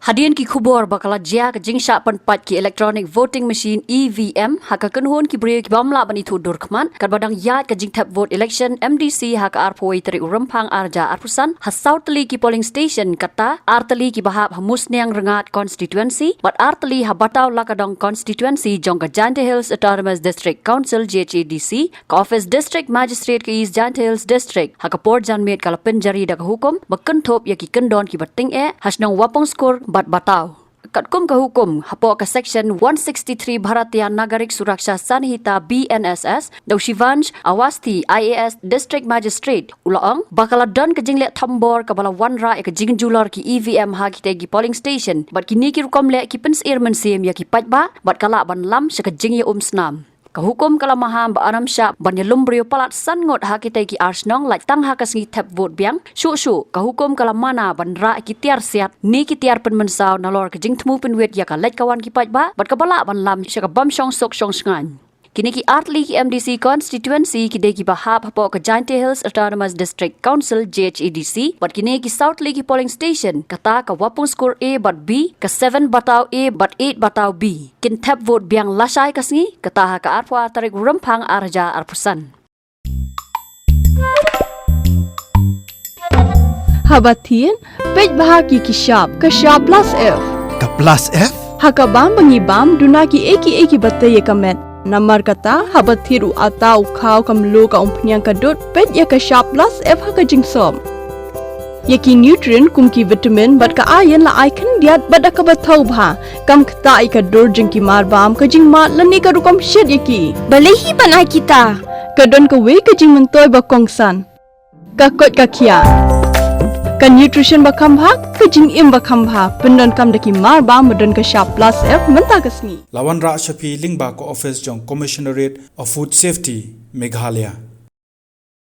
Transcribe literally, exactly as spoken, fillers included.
Hadien ki khubor ba ka la jia ka jingshah pynpait ki electronic voting machine E V M ha ka kynhun ki briew ki bym lah ban ithuh dur khmat, katba dang ïaid ka jingthep vote election M D C ha ka arphew wei tarik u Rymphang ar hajar arphew san, ha saw tylli ki polling station, kata ar tylli kiba hap ha Musniang Rngad constituency bad ar tylli ha Bataw Lakadong constituency jong ka Jaintia Hills Autonomous District Council, J H A D C, ka office District Magistrate ka East Jaintia Hills District ha ka por janmiet ka la pynjari da ka hukum ba kynthup ïa ki kyndon kiba tyngeh ha shnong Wapongskur bad Bataw. Katkum ka hukum, hapoh ka section one sixty-three Bharatiya Nagarik Suraksha Sanhita, B N S S, da u Shivansh Awasthi, I A S District Magistrate, u la ong ba ka la don ka jingleh thombor kaba la wanrah ïa ka jingjulor ki E V M ha kitei ki polling station bad kine ki rukom leh ki pynsyier mynsiem ïa ki paidbah bad ka lah ban lam sha ka jingïaumsnam. Ka hukum ka la maham ba ym shym ban ïalum briew palat san ngut ha kitei ki ar shnong lait tang ha ka sngi thep vote biang. Shuh shuh, ka hukum ka la mana ban rah ki tiar siat ne ki tiar pynmynsaw nalor ka jingthmu pynwit ïa ka leit ka wan ki paidbah bad kaba lah ban lam sha ka bym shong suk shong shngaiñ. Kine ki ar tylli ki M D C constituency ki dei kiba hap hapoh ka Jaintia Hills Autonomous District Council, J H A D C, bad kine ki saw tylli ki polling station, kata ka Wapongskur A bad B, ka seven Bataw A bad eight Bataw B, kin thep vote biang lashai ka sngi, kata ha ka arphew ar tarik u Rymphang ar hajar arphew san. Haba thied, peit bha ki ki shap, ka shap plus F. Ka plus F? Ha ka bam ba ngi bam, duna ki ei ki ei kiba tei ïa ka met. Namar kata, haba thied u atta, u khaw, ka mluh, ka umphniang, ka dud, peit ïa ka shap plus F ha ka jingsop. Ïa ki nutrient kum ki vitamin bad ka iron la ai khyndiat bad da kaba thaw bha. Kam ktah ïa ka dur jong ki mar bam, ka jingmad lane ka rukom shet ïa ki. Balei hi ban ai kita? Ka don kawei ka jingmyntoi ba kongsan. Ka koit ka khiah. Ka nutrition ba kham bha, ka jingim ba kham bha. Pyndonkam da ki mar bam ba don ka shap plus F mynta ka sngi. La wanrah sha phi lyngba ka office jong Commissionerate of Food Safety, Meghalaya.